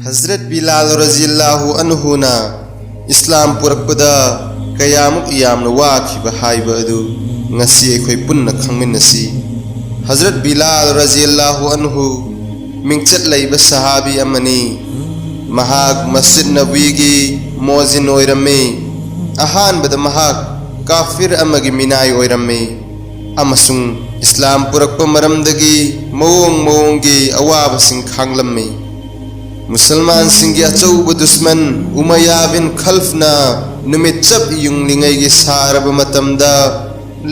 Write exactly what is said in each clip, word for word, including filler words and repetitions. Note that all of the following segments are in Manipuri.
ꯍꯖꯔꯠ ꯕꯤꯂꯥꯜ ꯔꯖꯤꯌꯜꯂꯥꯍꯨ ꯑꯟꯍꯨꯅ ꯏꯁꯂꯥꯝ ꯄꯨꯔꯛꯄꯗ ꯀꯌꯥꯃꯨꯛ ꯌꯥꯝꯅ ꯋꯥꯈꯤꯕ ꯍꯥꯏꯕ ꯑꯗꯨ ꯉꯁꯤ ꯑꯩꯈꯣꯏ ꯄꯨꯟꯅ ꯈꯪꯃꯤꯟꯅꯁꯤ꯫ ꯍꯖꯔꯠ ꯕꯤꯂꯥꯜ ꯔꯖꯤꯌꯜꯂꯥꯍꯨ ꯑꯟꯍꯨ ꯃꯤꯡꯆꯠ ꯂꯩꯕ ꯁꯍꯥꯕꯤ ꯑꯃꯅꯤ꯫ ꯃꯍꯥꯛ ꯃꯁꯖꯤꯗ ꯅꯕꯋꯤꯒꯤ ꯃꯣꯖꯤꯟ ꯑꯣꯏꯔꯝꯃꯤ꯫ ꯑꯍꯥꯟꯕꯗ ꯃꯍꯥꯛ ꯀꯥꯐꯤꯔ ꯑꯃꯒꯤ ꯃꯤꯅꯥꯏ ꯑꯣꯏꯔꯝꯃꯤ ꯑꯃꯁꯨꯡ ꯏꯁꯂꯥꯝ ꯄꯨꯔꯛꯄ ꯃꯔꯝꯗꯒꯤ ꯃꯑꯣꯡ ꯃꯑꯣꯡꯒꯤ ꯑꯋꯥꯕꯁꯤꯡ ꯈꯥꯡꯂꯝꯃꯤ꯫ ꯃꯨꯁꯜꯃꯥꯟꯁꯤꯡꯒꯤ ꯑꯆꯧꯕ ꯗꯨꯁꯃꯟ ꯎꯃꯌꯥ ꯕꯤꯟ ꯈꯜꯐꯅ ꯅꯨꯃꯤꯠ ꯆꯞ ꯌꯨꯡꯂꯤꯉꯩꯒꯤ ꯁꯥꯔꯕ ꯃꯇꯝꯗ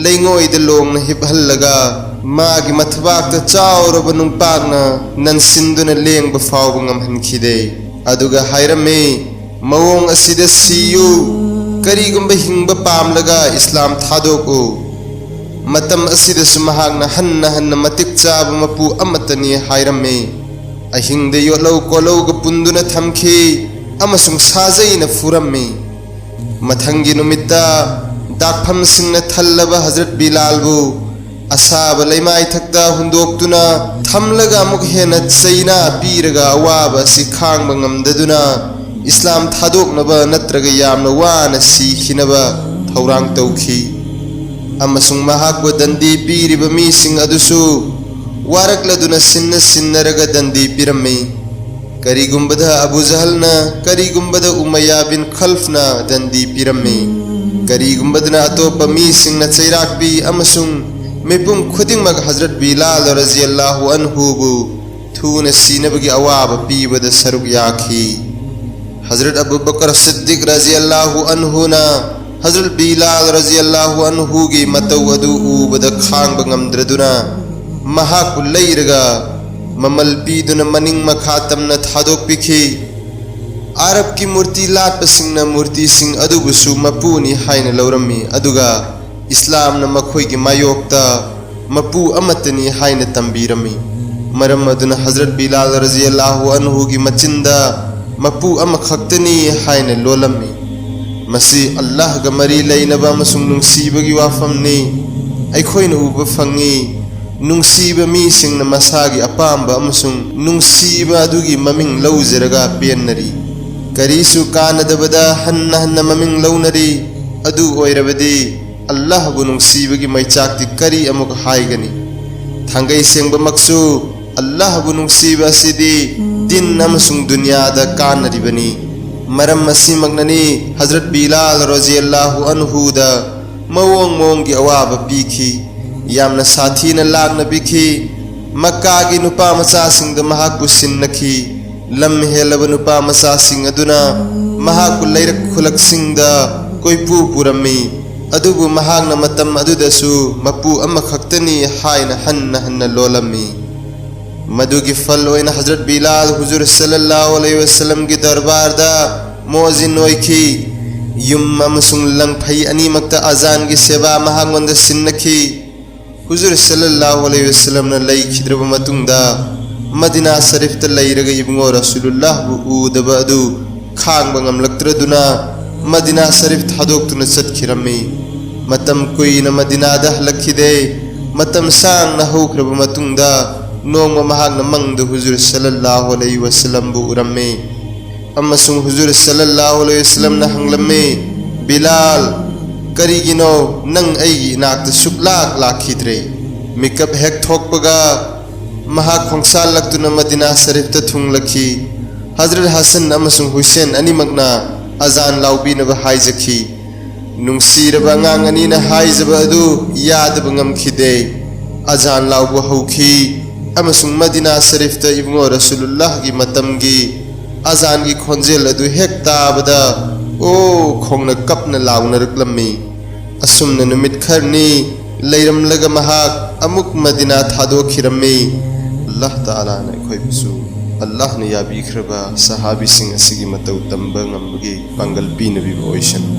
ꯂꯩꯉꯣꯏꯗ ꯂꯣꯡꯅ ꯍꯤꯞꯍꯜꯂꯒ ꯃꯥꯒꯤ ꯃꯊꯕꯥꯛꯇ ꯆꯥꯎꯔꯕ ꯅꯨꯡꯄꯥꯛꯅ ꯅꯟꯁꯤꯟꯗꯨꯅ ꯂꯦꯡꯕ ꯐꯥꯎꯕ ꯉꯝꯍꯟꯈꯤꯗꯦ꯫ ꯑꯗꯨꯒ ꯍꯥꯏꯔꯝꯃꯤ, "ꯃꯑꯣꯡ ꯑꯁꯤꯗ ꯁꯤꯌꯨ, ꯀꯔꯤꯒꯨꯝꯕ ꯍꯤꯡꯕ ꯄꯥꯝꯂꯒ ꯏꯁꯂꯥꯝ ꯊꯥꯗꯣꯛꯎ꯫" ꯃꯇꯝ ꯑꯁꯤꯗꯁꯨ ꯃꯍꯥꯛꯅ ꯍꯟꯅ ꯍꯟꯅ ꯃꯇꯤꯛ ꯆꯥꯕ ꯃꯄꯨ ꯑꯃꯠꯇꯅꯤ ꯍꯥꯏꯔꯝꯃꯤ꯫ ꯑꯍꯤꯡꯗ ꯌꯣꯠꯂꯧ ꯀꯣꯠꯂꯧꯒ ꯄꯨꯟꯗꯨꯅ ꯊꯝꯈꯤ ꯑꯃꯁꯨꯡ ꯁꯥꯖꯩꯅ ꯐꯨꯔꯝꯃꯤ꯫ ꯃꯊꯪꯒꯤ ꯅꯨꯃꯤꯠꯇ ꯗꯥꯛꯐꯝꯁꯤꯡꯅ ꯊꯜꯂꯕ ꯍꯖꯔꯠ ꯕꯤꯂꯥꯜꯕꯨ ꯑꯁꯥꯕ ꯂꯩꯃꯥꯏꯊꯛꯇ ꯍꯨꯟꯗꯣꯛꯇꯨꯅ ꯊꯝꯂꯒ ꯑꯃꯨꯛ ꯍꯦꯟꯅ ꯆꯩꯅꯥ ꯄꯤꯔꯒ ꯑꯋꯥꯕ ꯑꯁꯤ ꯈꯥꯡꯕ ꯉꯝꯗꯗꯨꯅ ꯏꯁꯂꯥꯝ ꯊꯥꯗꯣꯛꯅꯕ ꯅꯠꯇ꯭ꯔꯒ ꯌꯥꯝꯅ ꯋꯥꯅ ꯁꯤꯈꯤꯅꯕ ꯊꯧꯔꯥꯡ ꯇꯧꯈꯤ꯫ ꯑꯃꯁꯨꯡ ꯃꯍꯥꯛꯄꯨ ꯗꯟꯗꯤ ꯄꯤꯔꯤꯕ ꯃꯤꯁꯤꯡ ꯑꯗꯨꯁꯨ ꯋꯥꯔꯛꯂꯗꯨꯅ ꯁꯤꯟꯅ ꯁꯤꯟꯅꯔꯒ ꯗꯟꯗꯤ ꯄꯤꯔꯝꯃꯤ꯫ ꯀꯔꯤꯒꯨꯝꯕꯗ ꯑꯕꯨ ꯖꯍꯜꯅ, ꯀꯔꯤꯒꯨꯝꯕꯗ ꯎꯃꯌꯥ ꯕꯤꯟ ꯈꯜꯐꯅ ꯗꯟꯗꯤ ꯄꯤꯔꯝꯃꯤ, ꯀꯔꯤꯒꯨꯝꯕꯗꯅ ꯑꯇꯣꯞꯄ ꯃꯤꯁꯤꯡꯅ ꯆꯩꯔꯥꯛꯄꯤ ꯑꯃꯁꯨꯡ ꯃꯤꯄꯨꯝ ꯈꯨꯗꯤꯡꯃꯛ ꯍꯖꯔꯠ ꯕꯤꯂꯥꯜ ꯔꯖꯤꯌꯜꯂꯥꯍꯨ ꯑꯟꯍꯨꯕꯨ ꯊꯨꯅ ꯁꯤꯅꯕꯒꯤ ꯑꯋꯥꯕ ꯄꯤꯕꯗ ꯁꯔꯨꯛ ꯌꯥꯈꯤ꯫ ꯍꯖꯔꯠ ꯑꯕꯨ ꯕꯀꯔ ꯁꯤꯗꯤꯛ ꯔꯖꯤꯌꯜꯂꯥꯍꯨ ꯑꯟꯍꯨꯅ ꯍꯖꯔꯠ ꯕꯤꯂꯥꯜ ꯔꯖꯤꯌꯜꯂꯥꯍꯨ ꯑꯟꯍꯨꯒꯤ ꯃꯇꯧ ꯑꯗꯨ ꯎꯕꯗ ꯈꯥꯡꯕ ꯉꯝꯗ꯭ꯔꯗꯨꯅ ꯃꯍꯥꯛꯄꯨ ꯂꯩꯔꯒ ꯃꯃꯜ ꯄꯤꯗꯨꯅ ꯃꯅꯤꯡ ꯃꯈꯥ ꯇꯝꯅ ꯊꯥꯗꯣꯛꯄꯤꯈꯤ꯫ ꯑꯔꯕꯀꯤ ꯃꯨꯔꯇꯤ ꯂꯥꯠꯄꯁꯤꯡꯅ ꯃꯨꯔꯇꯤꯁꯤꯡ ꯑꯗꯨꯕꯨꯁꯨ ꯃꯄꯨꯅꯤ ꯍꯥꯏꯅ ꯂꯧꯔꯝꯃꯤ, ꯑꯗꯨꯒ ꯏꯁꯂꯥꯝꯅ ꯃꯈꯣꯏꯒꯤ ꯃꯥꯌꯣꯛꯇ ꯃꯄꯨ ꯑꯃꯠꯇꯅꯤ ꯍꯥꯏꯅ ꯇꯝꯕꯤꯔꯝꯃꯤ꯫ ꯃꯔꯝ ꯑꯗꯨꯅ ꯍꯖꯔꯠ ꯕꯤꯂꯥꯜ ꯔꯖꯤꯌꯜꯂꯥꯍꯨ ꯑꯟꯍꯨꯒꯤ ꯃꯆꯤꯟꯗ ꯃꯄꯨ ꯑꯃꯈꯛꯇꯅꯤ ꯍꯥꯏꯅ ꯂꯣꯜꯂꯝꯃꯤ꯫ ꯃꯁꯤ ꯑꯜꯂꯥꯍꯒ ꯃꯔꯤ ꯂꯩꯅꯕ ꯑꯃꯁꯨꯡ ꯅꯨꯡꯁꯤꯕꯒꯤ ꯋꯥꯐꯝꯅꯤ꯫ ꯑꯩꯈꯣꯏꯅ ꯎꯕ ꯐꯪꯏ, ꯅꯨꯡꯁꯤꯕ ꯃꯤꯁꯤꯡꯅ ꯃꯁꯥꯒꯤ ꯑꯄꯥꯝꯕ ꯑꯃꯁꯨꯡ ꯅꯨꯡꯁꯤꯕ ꯑꯗꯨꯒꯤ ꯃꯃꯤꯡ ꯂꯧꯖꯔꯒ ꯄꯦꯟꯅꯔꯤ꯫ ꯀꯔꯤꯁꯨ ꯀꯥꯟꯅꯗꯕꯗ ꯍꯟꯅ ꯍꯟꯅ ꯃꯃꯤꯡ ꯂꯧꯅꯔꯤ꯫ ꯑꯗꯨ ꯑꯣꯏꯔꯕꯗꯤ ꯑꯜꯂꯥꯍꯕꯨ ꯅꯨꯡꯁꯤꯕꯒꯤ ꯃꯩꯆꯥꯛꯇꯤ ꯀꯔꯤ ꯑꯃꯨꯛ ꯍꯥꯏꯒꯅꯤ? ꯊꯥꯡꯒꯩ ꯁꯦꯡꯕꯃꯛꯁꯨ ꯑꯜꯂꯥꯍꯕꯨ ꯅꯨꯡꯁꯤꯕ ꯑꯁꯤꯗꯤ ꯗꯤꯟ ꯑꯃꯁꯨꯡ ꯗꯨꯅꯤꯌꯥꯗ ꯀꯥꯟꯅꯔꯤꯕꯅꯤ꯫ ꯃꯔꯝ ꯑꯁꯤꯃꯛꯅꯅꯤ ꯍꯖꯔꯠ ꯕꯤꯂꯥꯜ ꯔꯣꯖꯤꯌꯜꯂꯥꯍꯨ ꯑꯟꯍꯨꯗ ꯃꯑꯣꯡ ꯃꯑꯣꯡꯒꯤ ꯑꯋꯥꯕ ꯄꯤꯈꯤ꯫ ꯌꯥꯝꯅ ꯁꯥꯊꯤꯅ ꯂꯥꯛꯅꯕꯤꯈꯤ꯫ ꯃꯛꯀꯥꯒꯤ ꯅꯨꯄꯥ ꯃꯆꯥꯁꯤꯡꯗ ꯃꯍꯥꯛꯄꯨ ꯁꯤꯟꯅꯈꯤ꯫ ꯂꯝ ꯍꯦꯜꯂꯕ ꯅꯨꯄꯥ ꯃꯆꯥꯁꯤꯡ ꯑꯗꯨꯅ ꯃꯍꯥꯛꯄꯨ ꯂꯩꯔꯛ ꯈꯨꯂꯛꯁꯤꯡꯗ ꯀꯣꯏꯄꯨ ꯄꯨꯔꯝꯃꯤ꯫ ꯑꯗꯨꯕꯨ ꯃꯍꯥꯛꯅ ꯃꯇꯝ ꯑꯗꯨꯗꯁꯨ ꯃꯄꯨ ꯑꯃꯈꯛꯇꯅꯤ ꯍꯥꯏꯅ ꯍꯟꯅ ꯍꯟꯅ ꯂꯣꯜꯂꯝꯃꯤ꯫ ꯃꯗꯨꯒꯤ ꯐꯜ ꯑꯣꯏꯅ ꯍꯖꯔꯠ ꯕꯤꯂꯥꯜ ꯍꯨꯖꯨꯔ ꯁꯜꯂꯜꯂꯥꯍꯨ ꯑꯂꯩꯍꯤ ꯋꯁꯜꯂꯝꯒꯤ ꯗꯔꯕꯥꯔꯗ ꯃꯣꯖꯤꯟ ꯑꯣꯏꯈꯤ꯫ ꯌꯨꯝ ꯑꯃꯁꯨꯡ ꯂꯪꯐꯩ ꯑꯅꯤꯃꯛꯇ ꯑꯖꯥꯟꯒꯤ ꯁꯦꯕꯥ ꯃꯍꯥꯛꯉꯣꯟꯗ ꯁꯤꯟꯅꯈꯤ꯫ ꯍꯨꯖꯨꯔ ꯁꯜꯂꯜꯂꯥꯍꯨ ꯑꯂꯩꯍꯤ ꯋꯁꯜꯂꯝꯅ ꯂꯩꯈꯤꯗ꯭ꯔꯕ ꯃꯇꯨꯡꯗ ꯃꯗꯤꯅꯥ ꯁꯔꯤꯐꯇ ꯂꯩꯔꯒ ꯏꯕꯨꯡꯉꯣ ꯔꯁꯨꯂꯨꯜꯂꯥꯍꯕꯨ ꯎꯗꯕ ꯑꯗꯨ ꯈꯥꯡꯕ ꯉꯝꯂꯛꯇ꯭ꯔꯗꯨꯅ ꯃꯗꯤꯅꯥ ꯁꯔꯤꯐ ꯊꯥꯗꯣꯛꯇꯨꯅ ꯆꯠꯈꯤꯔꯝꯃꯤ꯫ ꯃꯇꯝ ꯀꯨꯏꯅ ꯃꯗꯤꯅꯥꯗ ꯍꯜꯂꯛꯈꯤꯗꯦ꯫ ꯃꯇꯝ ꯁꯥꯡꯅ ꯍꯧꯈ꯭ꯔꯕ ꯃꯇꯨꯡꯗ ꯅꯣꯡꯃ ꯃꯍꯥꯛꯅ ꯃꯪꯗ ꯍꯨꯖꯨꯔ ꯁꯜꯂꯜꯂꯥꯍꯨ ꯑꯂꯩꯍꯤ ꯋꯁꯜꯂꯝꯕꯨ ꯎꯔꯝꯃꯤ꯫ ꯑꯃꯁꯨꯡ ꯍꯨꯖꯨꯔ ꯁꯜꯂꯜꯂꯥꯍꯨ ꯑꯂꯩꯍꯤ ꯋꯁꯜꯂꯝꯅ ꯍꯪꯂꯝꯃꯤ, "ꯕꯤꯂꯥꯜ, ꯀꯔꯤꯒꯤꯅꯣ ꯅꯪ ꯑꯩꯒꯤ ꯏꯅꯥꯛꯇ ꯁꯨꯛꯂꯥꯛ ꯂꯥꯛꯈꯤꯗ꯭ꯔꯦ?" ꯃꯤꯀꯞ ꯍꯦꯛ ꯊꯣꯛꯄꯒ ꯃꯍꯥꯛ ꯈꯣꯡꯁꯥꯜꯂꯛꯇꯨꯅ ꯃꯗꯤꯅꯥ ꯁꯔꯤꯐꯇ ꯊꯨꯡꯂꯛꯈꯤ꯫ ꯍꯖꯔꯠ ꯍꯁꯟ ꯑꯃꯁꯨꯡ ꯍꯨꯁꯦꯟ ꯑꯅꯤꯃꯛꯅ ꯑꯖꯥꯟ ꯂꯥꯎꯕꯤꯅꯕ ꯍꯥꯏꯖꯈꯤ꯫ ꯅꯨꯡꯁꯤꯔꯕ ꯑꯉꯥꯡ ꯑꯅꯤꯅ ꯍꯥꯏꯖꯕ ꯑꯗꯨ ꯌꯥꯗꯕ ꯉꯝꯈꯤꯗꯦ꯫ ꯑꯖꯥꯟ ꯂꯥꯎꯕ ꯍꯧꯈꯤ ꯑꯃꯁꯨꯡ ꯃꯗꯤꯅꯥ ꯁꯔꯤꯐꯇ ꯏꯕꯨꯡꯉꯣ ꯔꯁꯨꯂꯨꯜꯂꯥꯍꯒꯤ ꯃꯇꯝꯒꯤ ꯑꯖꯥꯟꯒꯤ ꯈꯣꯟꯖꯦꯜ ꯑꯗꯨ ꯍꯦꯛ ꯇꯥꯕꯗ, "ꯑꯣ!" ꯈꯣꯡꯅ ꯀꯞꯅ ꯂꯥꯎꯅꯔꯛꯂꯝꯃꯤ꯫ ꯑꯁꯨꯝꯅ ꯅꯨꯃꯤꯠ ꯈꯔꯅꯤ ꯂꯩꯔꯝꯂꯒ ꯃꯍꯥꯛ ꯑꯃꯨꯛ ꯃꯗꯤꯅꯥ ꯊꯥꯗꯣꯛꯈꯤꯔꯝꯃꯤ꯫ ꯑꯜꯂꯥꯍ ꯇꯥꯂꯥꯅ ꯑꯩꯈꯣꯏꯕꯨꯁꯨ ꯑꯜꯂꯥꯍꯅ ꯌꯥꯕꯤꯈ꯭ꯔꯕ ꯁꯍꯥꯕꯤꯁꯤꯡ ꯑꯁꯤꯒꯤ ꯃꯇꯧ ꯇꯝꯕ ꯉꯝꯕꯒꯤ ꯄꯥꯡꯒꯜ ꯄꯤꯅꯕꯤꯕ ꯑꯣꯏꯁꯅꯨ꯫